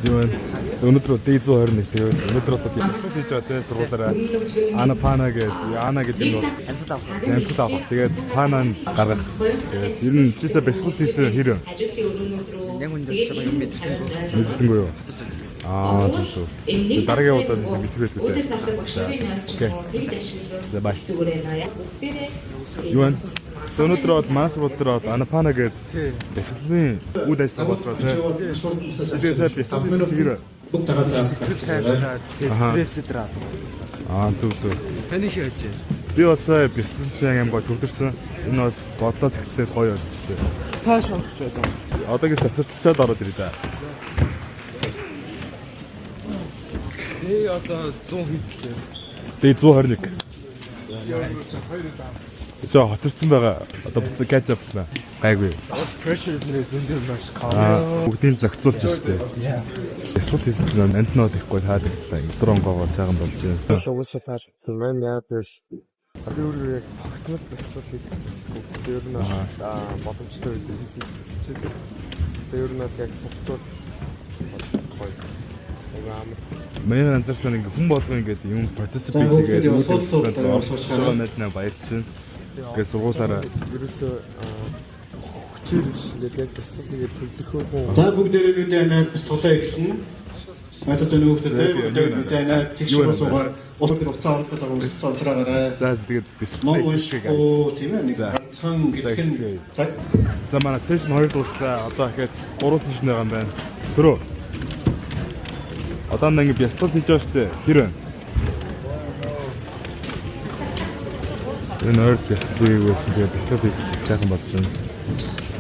Юу вэ? Өнөөдөр D121, тэгээд өнөөдөр бол бясалгал хийж байгаа тийм сургуулаараа Анапана гэдэг, Ана гэдэг нь бол Амьсгал авах. Амьсгал авах. Тэгээд пана нь гаргах. Тэгээд ер нь чисэ бясалгал хийсэн хэр вэ? Яг үндэ жоохон юм мэдэрсэнгүй. Мэдсэнгүй юу? Аа, тийм шүү. Тэгээд дараагийн удаад мэдэх байлгүй дээ. Үүдээс авдаг багшийн Okay. юм уу тэгж ашиглавал За, бай. зүгээр байна. Бүгдээрээ Юу вэ? За, өнөөдөр бол манай сургууль дээр бол Анапана гэдэг бясалгалын үйл ажиллагаа болж байгаа тийм. Шууд буцааж Тэгээд сая бясалгал хийсэн хэр вэ? Бүх дагаа заа. Сэтгэл тайвшраад, тэгээд стрессээ дээр алгуулсан. Аа, зөв зөв. Таны хэр ажээ? Би бол сая бясалгалын аим гой төвлөрсөн. Энэ бол бодлоо зэгцлээд гоё болчихлоо. Тааш онгоч байлаа. Одоогийн завсарлцаад ороод ирээ да. Би одоо 100 хэдлээ. Би 121. Жоо хоцорсон байгаа. Одоо буцаа catch up лаа. Гайгүй. Бас pressure нэрээ зөндөө маш Аа, бүгдийг л зохицуулж штэ. Бясалгал хийсэн чинь амт нь бол ихгүй таалагдлаа. Өдөр онгоогоо сайхан болж байна. Угсаа таалагдсан маань яа гэвэл би өөрөө яг тогтмол бясалгал хийдэг зүйлгүй. Би ер нь бол боломжтой үед хийх хичээдэг. Тэгээ ер нь бол яг сурчвал гоё. Айгүй амар. Миний анзаарсан ингээ хүн болгон ингээд юм participate За, бүгд хийгээд юм сууд суудлаа оролцож байгаа надад баярлж байна. Ингээд сургуулаараа Ерөөсөө хүчээр биш, ингээд яг бясалгал хийгээд төвлөрхөө хүн За, бүгдээрээ нүдээ анаад бясалгалаа эхэлнэ. Ойлгож байгаа хүүхдүүдээ, бүгдээрээ нүдээ анаад цэг шиг суугаар уус дээр уцаа оруулахад байгаа уцаа унтраагаарай. За, тэгээд Ном бясалгал хийх guys. уншихгүй, тийм ээ, нэг За. ганцхан гэдэг нь За, цаг. За, манай session 2 дууслаа. Одоо ахаад 3 session байгаа юм байна. Төрөө. Одоо нэг ингэ бясалгал хийж байгаа штэ. Хэр вэ? Энэ ойр бясалгал хийгүйсэн. Тэгээд бясалгал хийсэн их сайхан болж байна.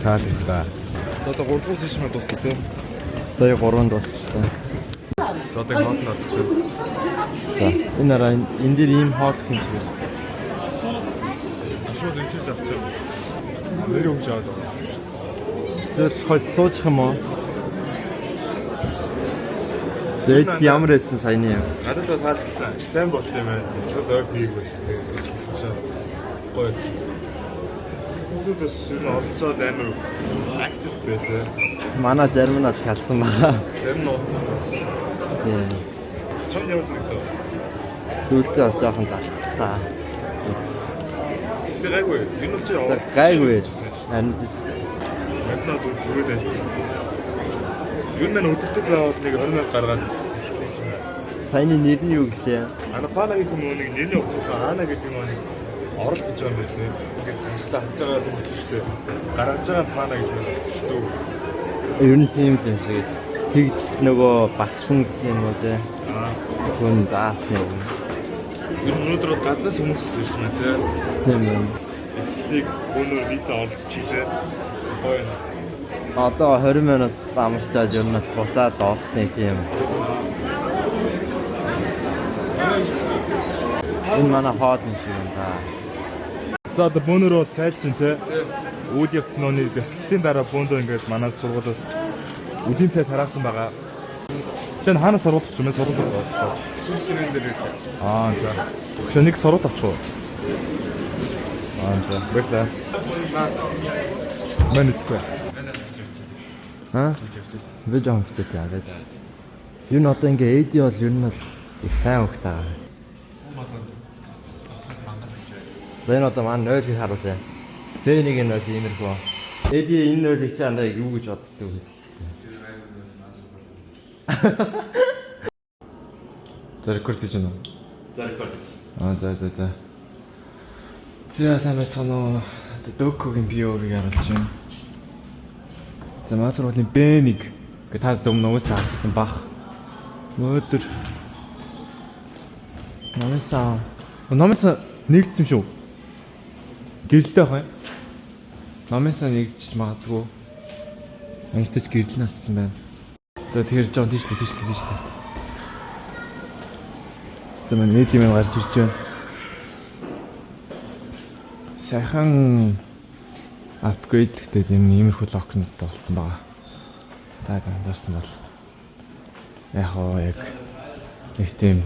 Таалагдлаа. За, одоо 3 дугаар session маань дуслаа, тийм. Сая 3-нд дуусчихлаа. За, одоо хоол нь олчихсон. За, энэ арай энэ дээр ийм хоол юм шиг байна шүү дээ. Шууд энэ чис авчих. Нэр өгч аваад байгаа шүү. Зөв хол суучих юм уу? Зэд ямар байсан саяны юм? Надад бол таалагдсан. Их сайн болт юм байна. Бясалгал ойр хийгүйсэн. Тэгээд бясалгасан чинь гоё. Хүүхдүүд бас ер нь оролцоод амар active байлаа. Манай зарим нь бол ялсан байгаа. Зарим нь удсан бас. Тийм. Чам ямар санагдав? Сүүлдээ бол жоохон залхлаа. Би гайгүй. Энэ бол чи За, гайгүй. Харин тийм шүү дээ. Маднаа дүү зүгээр байж. Ер нь мань өдөртөө заавал нэг 20 мянга гаргаад бясалгал чинь. Саяны нэр нь юу гэлээ? Анапана гэдэг нөгөө нэг нэрний утга Ана гэдэг нөгөө нэг оролт гэж байгаа юм байлээ. Ингээд амжилтлаа авч байгаа дэмжиж шүү дээ. Гаргаж байгаа нь пана гэж байна. Зөв. Ер нь тийм л юм шиг. Тэгж л нөгөө багш нь гэх юм уу те. Хүн заасан юм. Ер нь өнөөдөр бол гаднаас хүмүүс ирсэн байна те. Тийм юм. Бясалгалыг өнөр нийтээ оролцож хийлээ. Гоё юм. Одоо 20 минут амарчаад ер нь бол буцаад орох нэг тийм. Энэ манай хоол юм шиг байна да. За, одоо бөөнөр бол сайлчин те. Үйл явц нөөний бясалгалын дараа бөөндөө ингээд манай сургуулиас үдийн цай тараасан байгаа. Чи хаана сургууль авчих юм бэ? Сургууль авчих. Шүршрэн дээр байсан. Аа, за. Чи нэг сургууль авчих уу? Аа, за. Баярлалаа. Мэн итгэв. Аа? Би жоохон хэвчээд яа гэж. Ер нь одоо ингээ AD бол ер нь бол их сайн хөвгт байгаа. За, энэ одоо маань 0-ийг харуулъя. B1 нь бол иймэрхүү. AD энэ 0-ийг чи андаа юу гэж боддог вэ? За, рекорд хийж байна уу? За, рекорд хийсэн. Аа, за. За, сайн байцгаана уу? Докогийн POV-г харуулж байна. За, манай сургуулийн B1 гэ та өмнө уусаа авчихсан бах. Өнөөдөр номынсаа нэгдсэн шүү. Гэрэлтэй байх юм. Номынсаа нэгдэж магадгүй. Ангитаж гэрэл нассан байна. За, тэгэхээр жоон тийшлээ, тийшлээ, тийшлээ. За, маань эд юм гарч ирж байна. Сайхан upgrade гэдэг юм, иймэрхүү locker нуудтай болцсон байгаа. Та анзаарсан бол яг хоо яг нэг тийм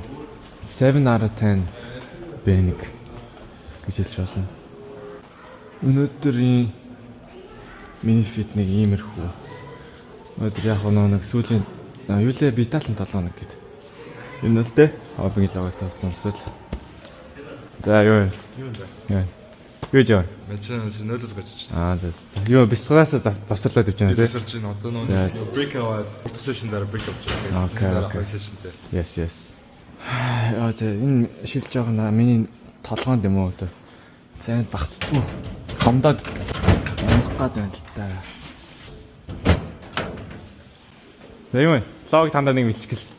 7 out of 10 B1 гэж хэлж болно. Өнөөдрийн миний fit нэг иймэрхүү. Өнөөдөр яг нөө нэг сүүлийн Юу лээ Биталын 7 хоног гэдэг. Энэ л дээ. Хоббигийн логотой авсан өмсөл. За юу вэ? Юу юм бэ? Юу вэ? Юу жаа? Мачаа нөлөөс гарч Аа за за. Юу бислагаас завсарлаад явж байна байна. тий. Завсарч байна. Одоо нөө За. break аваад урт session дараа break авч байна. Окей, Дараа окей. хоёр session дээр. Yes, yes. Аа за энэ шилж байгаа наа миний толгоонд юм уу одоо. За энэ багцдгүй. Хомдоод унах гад байна л да. За юу вэ? Лог тандаа нэг мэлчихсэн.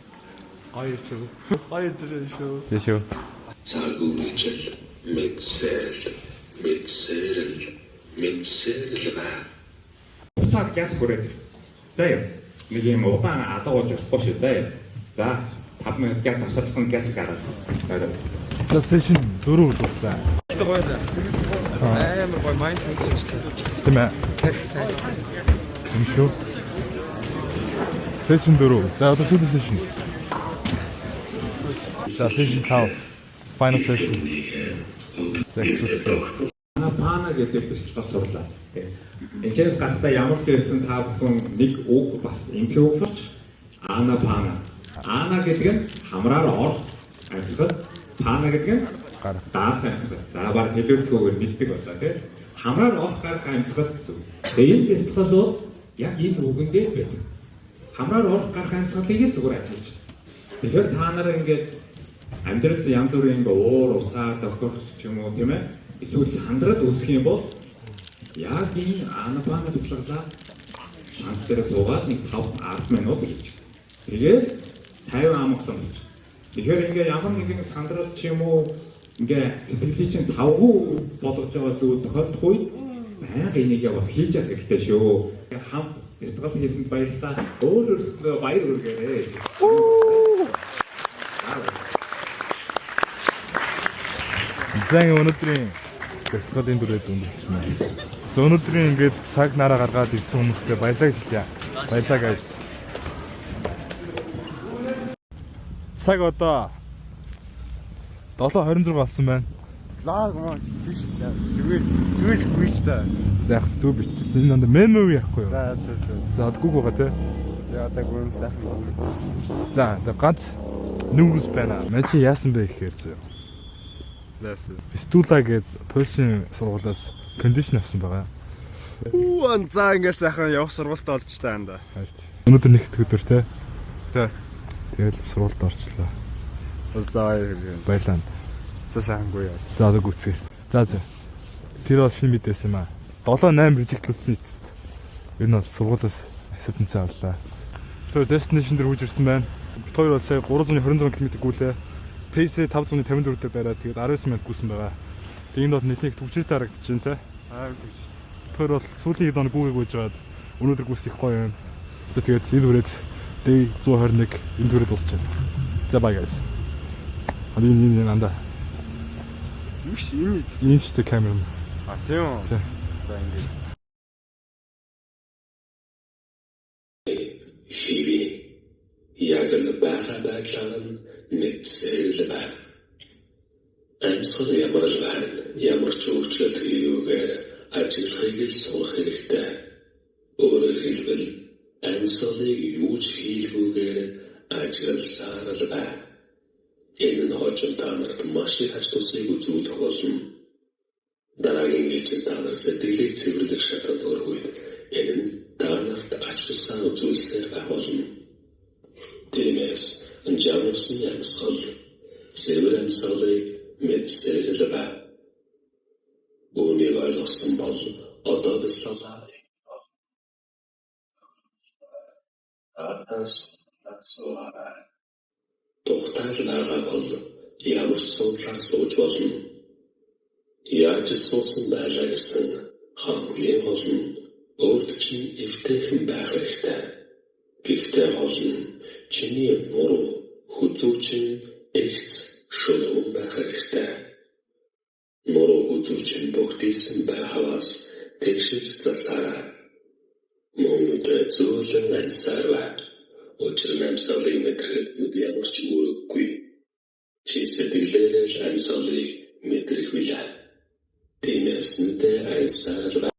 Гоё шүү. Гоё шүү. Тэ шүү. Цаг үргэлжил мэдсэл мэдсэрэл мэдсэрэл ба. Уцаад гяс хүрээд. За яа. Нэг юм удаан алга болж болохгүй шүү. За яа. За 5 минут гяс авсаалах нь гяс гараад. За session 4 дуслаа. Ихтэй гоё л. Амар гоё mindfulness хийчихлээ. Тийм ээ. Тэр сайн. Тийм шүү. Session 4. За одоо сүүлийн session. За session 5. Final session. За хэвчээ. Анапана гэдэг бясалгал сурлаа. Энэчээс гарахтаа ямар ч байсан та бүхэн нэг үг бас энэхүү үг сурч анапана. Ана гэдэг нь хамраар орох амьсгал, пана гэдэг нь Гарах. дарах амьсгал. За баг хэлүүлэхгүйгээр мэддэг болоо тий. Хамраар орох гарах амьсгал гэсэн үг. Тэгээ энэ бясалгал бол яг энэ үгэн дээр байдаг. Хамраар орох гарах амьсгалыг л зүгээр ажиллаж. Тэгэхээр та нар ингээд амьдралд янз бүрийн ингээ уур уцаар тохирч ч юм уу тийм ээ эсвэл сандрал үүсэх юм бол яг энэ анапана бясалгалаа шанс дээр суугаад нэг 5 10 минут хийж. Тэгээд 50 амгалан болж. Тэгэхээр ингээ ямар нэгэн сандрал ч юм уу ингээ сэтгэлийн чинь тавгүй болгож байгаа зүйл тохиолдох үед байнга энийгээ бас хийж явах хэрэгтэй шүү. Хамт бясалгал хийсэнд баярлалаа. Өөр өөртөө баяр хүргээрэй. За ингээ өнөөдрийн бясалгалын дүрээд өндөрлөж байна. За өнөөдрийн ингээд цаг нараа гаргаад ирсэн хүмүүстээ баярлалаа гэж хэлье. Баярлалаа guys. Цаг одоо 7:26 болсон байна. Лаг маа хэцүү шүү дээ. Зүгээр зүгээр л гүй л дээ. За яг зүг бичил. Энэ дандаа memory яахгүй юу? За за за. За гүг байгаа тий. Тэгээ одоо гүн сайхан гүн. За за ганц нүгс байна. Мэн чи яасан бэ гэхээр зөө. Лээс. Вистула гээд Польшийн сургуулиас condition авсан байгаа. Үу за ингээ сайхан явах сургуультаа олж та анда. Өнөөдөр нэг их өдөр тий. Тий. Тэгэл сургуульд орчлоо. За баяр хүргэе. Баярлалаа. За сайхан гүй яа. За одоо гүцгээе. За за. Тэр бол шинэ мэдээс юм аа. 7 8 reject лүүлсэн эцэст. Ер нь бол сургуулиас acceptance авлаа. Тэр destination дээр хурж ирсэн байна. Бид хоёр бол сая 326 км гүйлээ. Pace 554 дээр бариад тэгээд 19 минут гүйсэн байгаа. Тэгээд энд бол нэлээд их түгжрэлтэй харагдаж байна те. Аа тэгж. Тэр бол сүүлийн хэд хоног гүгээ гүйж байгаад өнөөдөр гүйс их гоё юм. За тэгээд энэ хүрээд day 121 энэ хүрээд дуусч байна. За bye guys. А энэ энэ андаа. Юу ш энэ Энэ ч тэ камер юм. А тийм үү? Тий. За ингээ. Хэвээ яг л байгаа байдлаар нь мэдсэрэл ба. Амьсгал ямар л байна, ямар ч өөрчлөлт хийгээгээр ажиглахыг л сурах хэрэгтэй. Өөрөөр хэлбэл амьсгалыг юу ч хийлгүүгээр ажигласаар л бай. Энэ нь хожим та нарт маш их ач тусыг үзүүлэх болно. Дараагийн ээлжинд та нар сэтгэлийг цэвэрлэх шатанд орох үед энэ нь та нарт ач тусаа үзүүлсээр байх болно. Тиймээс жамсан амьсгал, цэвэр амьсгалыг мэдсээр л бай. Үүнийг ойлгосон бол одоо бясалгалаа Таатаас суугаарай. Тухтай л байгаа бол ямар ч суудлаар сууж болно. Яаж суусан байлаа гэсэн хамгийн гол нь өөрт чинь эвтэйхэн байх хэрэгтэй. Гэхдээ гол нь чиний нуруу, хүзүү чинь эгц шулуун байх хэрэгтэй. Нуруу хүзүү чинь бүгдийсэн байхаваас тэгшиж засаарай. Мөн үдэ зөөлөн ансаар бай. Учир нь амьсгалыг мэдрэхэд нүд ямар ч үүрэггүй. Чи сэтгэлээрээ л амьсгалыг мэдрэх билээ. Тиймээс нүдээ ансаар л бай.